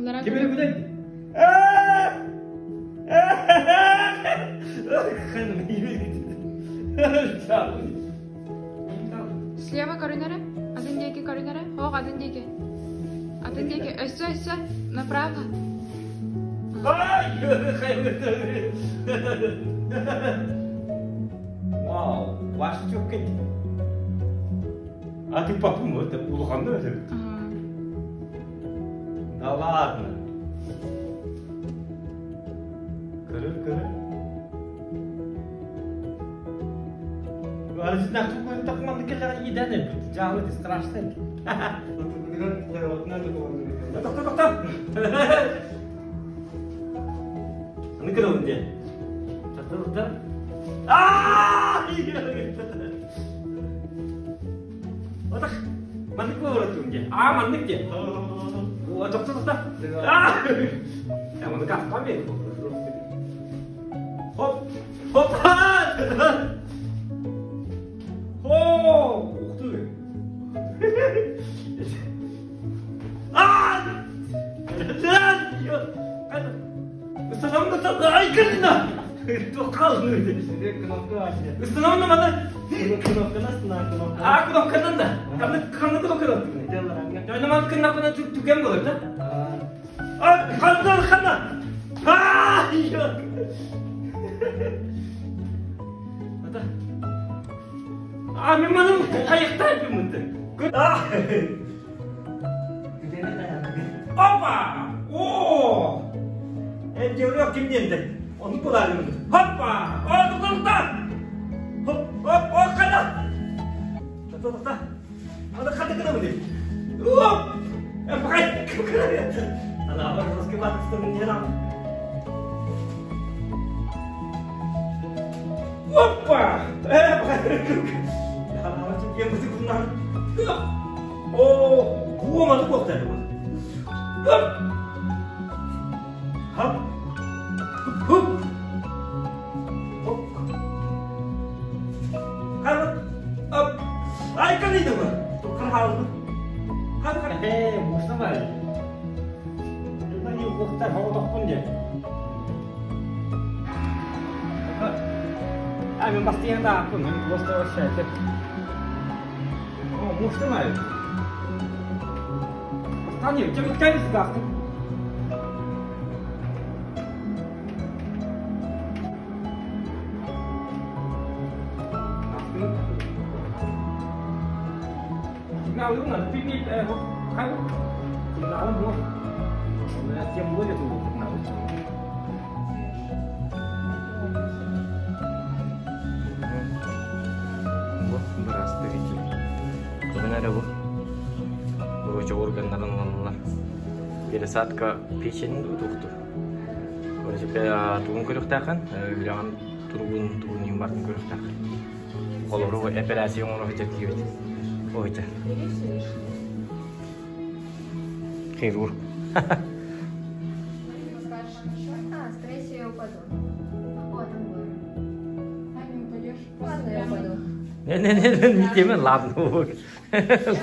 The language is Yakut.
Аллараа Ким эрэ көрө. күлэр. Слева көрүн эрэ. Атын диэки көрүн эрэ. Хоох атын диэки. Атын диэки. Өссө, өссө. Направо. Вау, ваш чөккет. А ты папу это улаханна это? Да ладно. Көрөр, көрөр. Страшно. Тохто, тохто. Аны кырылын диэн. Тохто, тохто. Аа! Отах. Маннык буолар диэн. Аа, маннык диэн. Тохто, тохто. Аа! Маннык ахпам бен. Хоп! Хоп! О, ух ты! А! А, мен маным қайықтай Опа! О! Эн кимденди? Onu bulalım. Hoppa! О, тоқта! Хоп, хоп, о, қайда? Тоқта, тоқта. Аны қандай кына міне? Оп! Э, пағай! Ана, абар русский батыстың не Опа! Э, пағай! Ана, О, буомады болду. Хоп! Хоп! Хоп! Хоп! Хап! Оп! Ай, калиды бу. Кар Хап, хап. Э, муса бар. Мани уктар хоодохпун де. А, мен бастыянда аппын, мен просто вообще. О, муса бар. Бастан, чем кайсы гастын? Пересадка печени тухтур. Тугун көрүктахан, үляган туругун тугун бартын көрүктахан. Колору операция оңоро хитер кибет. Ойта. Хирург. А, скорее всего, я упаду. О, там горы. А, не упадешь. Ладно, я упаду. Не-не-не, не теме, ладно. Сейчас,